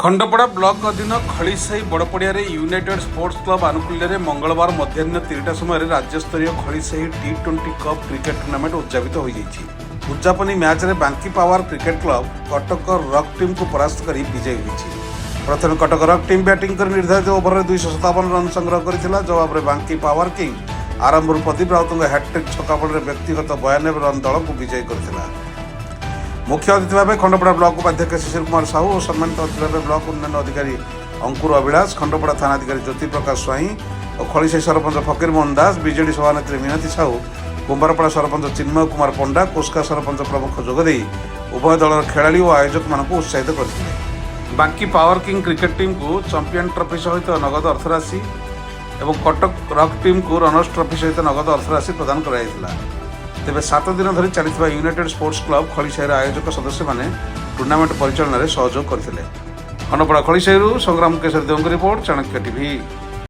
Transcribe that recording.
Khandapada block ଅଧୀନ ଖଳିସାହି ବଡ଼ପଡ଼ିଆରେ United Sports Club ଆନୁକୂଲ୍ୟରେ ମଙ୍ଗଳବାର ମଧ୍ୟାହ୍ନ 3ଟା ସମୟରେ ରାଜ୍ୟସ୍ତରୀୟ ଖଳିସାହି ଟି-20 କପ୍ କ୍ରିକେଟ ଟୁର୍ଣ୍ଣାମେଣ୍ଟ ଉଦଯାପିତ ହୋଇଯାଇଛି। ଉଦଯାପନୀ ମ୍ୟାଚ୍ରେ Banki power cricket club Cuttack rock ଟିମ୍କୁ ପରାସ୍ତ କରି ବିଜୟୀ ହୋଇଛି। ପ୍ରଥମେ କଟକ ରକ୍ ଟିମ୍ ବ୍ୟାଟିଂ କରି ନିର୍ଦ୍ଧାରିତ ଓଭରରେ 257 ରନ୍ ସଂଗ୍ରହ କରିଥିଲା। ଜବାବରେ ବାଙ୍କି ପାୱାର କିଙ୍ଗ ଆରମ୍ଭରୁ ପ୍ରଦୀପ ରାଉତଙ୍କ ହ୍ୟାଟ୍ରିକ୍ ଛକା ବଳରେ ବ୍ୟକ୍ତିଗତ 92 ରନ୍ ଦଳକୁ ବିଜୟୀ କରିଥିଲା। ମୁଖ୍ୟ ଅତିଥି ଭାବେ ଖଣ୍ଡପଡ଼ା ବ୍ଲକ ଉପାଧ୍ୟକ୍ଷ ଶିଶିର କୁମାର ସାହୁ ଓ ସମ୍ମାନିତ ଅତିଥି ଭାବେ ବ୍ଲକ ଉନ୍ନୟନ ଅଧିକାରୀ ଅଙ୍କୁର ଅଭିଳାଷ, ଖଣ୍ଡପଡ଼ା ଥାନାଧିକାରୀ ଜ୍ୟୋତି ପ୍ରକାଶ ସ୍ୱାଇଁ ଓ ଖଳିସାହି ସରପଞ୍ଚ ଫକୀର ମୋହନ ଦାସ, ବିଜେଡି ସଭାନେତ୍ରୀ ମିନତୀ ସାହୁ, କୁମ୍ଭାରପଡ଼ା ସରପଞ୍ଚ ଚିନ୍ମୟ କୁମାର ପଣ୍ଡା, କୋସ୍କା ସରପଞ୍ଚ ପ୍ରମୁଖ ଯୋଗଦେଇ ଉଭୟ ଦଳର ଖେଳାଳି ଓ ଆୟୋଜକମାନଙ୍କୁ ଉତ୍ସାହିତ କରିଥିଲେ। ବାଙ୍କି ପାୱାର କିଙ୍ଗ କ୍ରିକେଟ ଟିମ୍କୁ ଚାମ୍ପିୟନ ଟ୍ରଫି ସହିତ ନଗଦ ଅର୍ଥରାଶି ଏବଂ କଟକ ରକ୍ ଟିମ୍କୁ ରନର୍ସ ଟ୍ରଫି ସହିତ ନଗଦ ଅର୍ଥରାଶି ପ୍ରଦାନ କରାଯାଇଥିଲା। ତେବେ 7 ଦିନ ଧରି ଚାଲିଥିବା ୟୁନାଇଟେଡ୍ ସ୍ପୋର୍ଟସ୍ କ୍ଲବ ଖଳିସାହିର ଆୟୋଜକ ସଦସ୍ୟମାନେ ଟୁର୍ଣ୍ଣାମେଣ୍ଟ ପରିଚାଳନାରେ ସହଯୋଗ କରିଥିଲେ। ଖଣ୍ଡପଡ଼ା ଖଳିସାହିରୁ ସଂଗ୍ରାମ କେଶରୀ ଦେବଙ୍କ ରିପୋର୍ଟ, ଚାଣକ୍ୟ ଟିଭି।